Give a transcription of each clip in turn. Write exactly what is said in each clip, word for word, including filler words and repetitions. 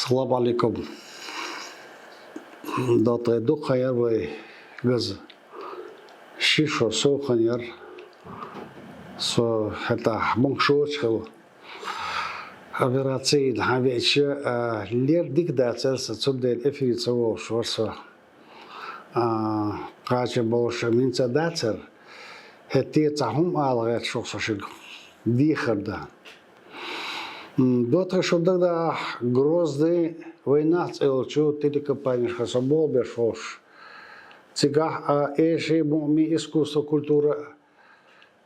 Салам Ӏалайкум. ДоттагӀий, дукха ха яр вай газа. Ши шо сов ха яр. Со хӀаьта мунг шоча хила. Операци йина хьавеача, а, лер дика дацар са, цундела эфире ца вогӀуш вар со. А, кхача болуш а минца дацар, хӀетте цхьа хӀума ала гӀерташ ву со шуьга, дехар дан. М, доттагӀий, шун дагадахь, Грозный вайнах цӀе йолчу телекомпанешка со болх беш волуш. Цигахь а эши, мукъами, искусство, культура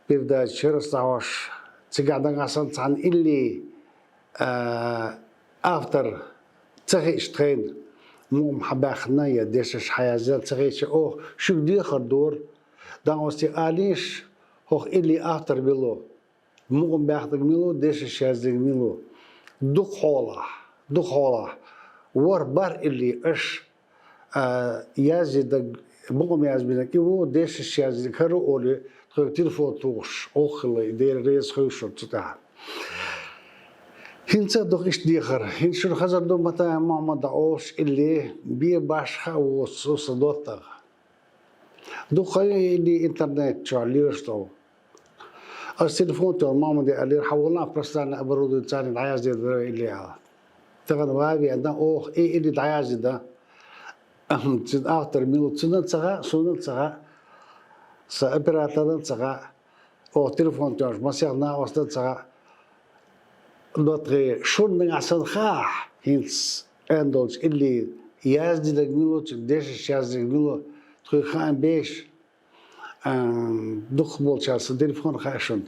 передача чуьра схьахьош. Цигахь нагахь санна цхьана илли, а, автор ца хиъча тхайна, мукъам хьабаьхна я дешаш хьаязъян ца хиъча, оха шуьга дехар дора, дан оцу алийша, хӀокху илли автор мила ву. Мукъам баьхнарг мила ву, дешаш яздинарг мила ву? Дукха хьолахь, дукха хьолахь, ворхӀ-бархӀ илли аша, а, яздинарг, мукъам язбинарг и ву, дешаш яздинарг хӀара ву олий, тхоьга телефон тухуш, оха хилла, и Дела реза хуьлда шуна цу тӀехь. ХӀинца а ду-кх иштта дехар. ХӀинца шуна хазар ду, Матаев Мухьаммад олуш илли, бен башха а воцу сан доттагӀа. Дукха ха ю и илли интернет чохь лелаш долу. Ас телефон тоьхна Мухьаммаде аьллера, хьан валлахь профессиональное оборудование царна дӀаяздина дара илли аьлла. Тахана ван а веана, оха и илли дӀаяздина. Цуьнан автор мила ву, цунна а ца хаьа, суна а ца хаьа, сан операторна а ца хаьа. Оха телефон тоьхнарш масех накъостан а ца хаьа. ДоттагӀий, шуна нагахь санна хаахь, хӀинца аьнна долчу илли яздинарг мила ву, цуьнан дешаш яздинарг мила ву, тхоьга хаам беш, а, дукхахболчара сан телефон хаьа шуна.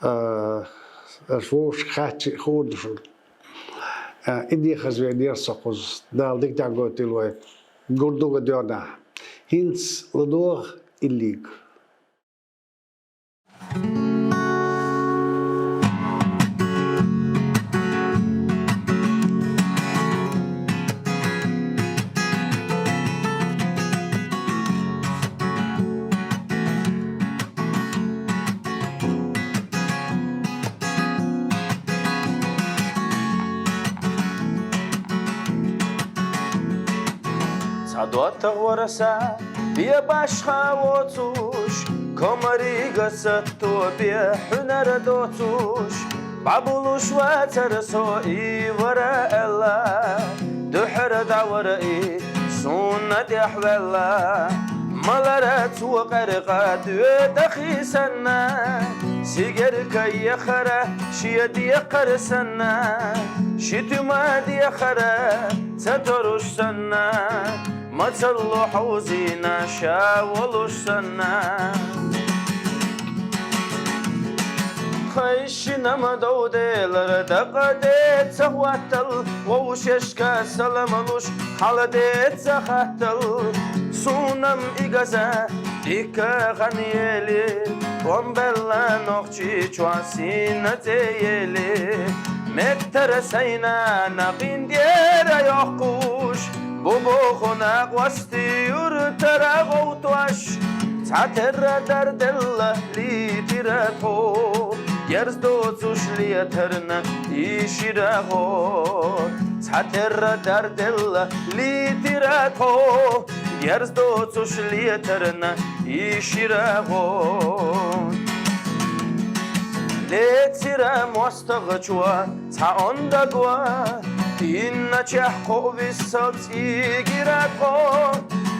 А, аша вовшашка хаьттича хуур ду шуна. А, и дехарца веанера со кхуза. Дала дика тӀехь гойтийла вай. Гур ду-кх доьхнехь. ХӀинца ладогӀа иллига. Цхьа доттагӀа вара сан, бен башха а воцуш, комарига сатто бен хьуьнар доцуш, бӀобулуш вацара со и вара аьлла, дуьхьара дӀавара и суна тӀехь ваьлла. Малара цо къаьркъа доьтахий санна, сигерка ехара шен декхар санна, ши туьма дехара ца торуш санна, мацалло хьовзийна ша волуш санна. Тхайн шина ма дов Делара дакъа деца хӀоттал, вовшашка салам луш, хьал деца хаттал, суна-м и газа дика хан ели, тӀом белла Нохчийчохь сийна цӀе ели. Меттара сайна накъин дера йоккхуш, бу боху накъостий юьртара гӀовттош, цхьатерра дарделла лийтира тхо, герз доцуш летарна и шира гӀо. Цхьатерра дарделла лийтира тхо, герз доцуш летарна и шира гӀо. Лецира мостагӀчо цхьа онда го, инначех кхоъ виссал цӀийгира тхо,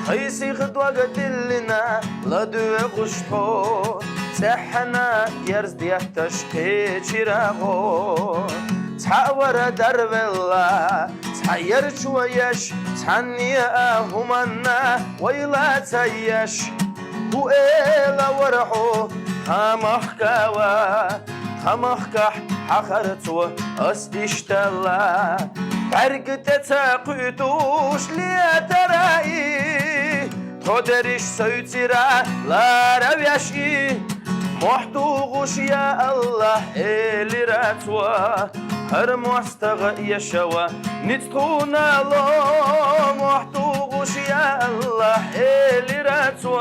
хьайн сиха дог диллина ладоьгӀуш тхо, цӀеххьана герз детташ кхечира гӀо. Цхьаъ вара дарвелла, цхьа ярчо еш, цхьанне а хӀуманна ойла ца еш. ХӀун эла вара хьо, тхан махкава, тхан махкахь хьахара цо ас иштта ла. БӀаьрга тӀе ца кхуьйтуш летара и, тхо дерриш севцира лара веш и. Мохь тухуш, я АллахӀ, элира цо, хӀара мостагӀа эшава ниц тхуна ло. Мохь тухуш, я АллахӀ, элира цо,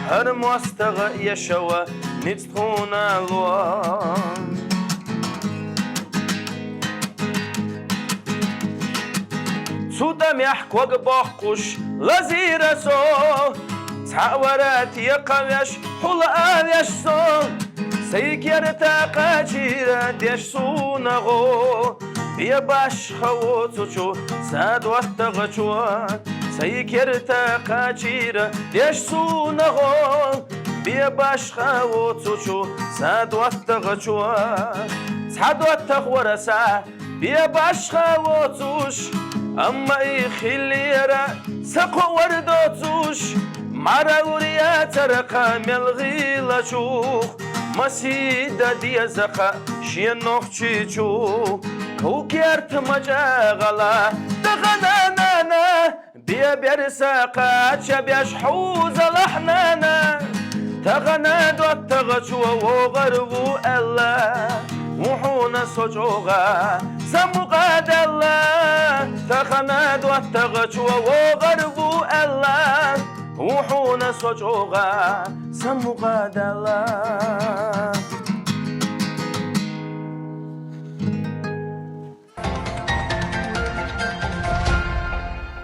хӀара мостагӀа эшава ниц тхуна ло. Цу тӀамехь ког боккхуш лазийра со, цхьа а вара текхавеш, хьулавеш со. Сай керта кхачийра деш суна гӀо, бе башха воцучу са доттагӀчо. Сай керта кхачийра деш суна гӀо, бе башха воцучу са доттагӀчо. Цхьа доттагӀа вара са бе башха воцуш, амма и хиллера са кхоъ вар доцуш. Мара ур яцара кхамел гӀилачух, масийда деза кха шен нохчичух. Ков керта ма чӀагӀала тахана, нана, бе берса кхача беш хьузалахь, нана. Тахана доттагӀчо вогӀар ву аьлла, ву хьуна со чӀогӀа самукъадала. Тахана доттагӀчо вогӀар ву аьлла, ву хьуна со чӀогӀа самукъадала.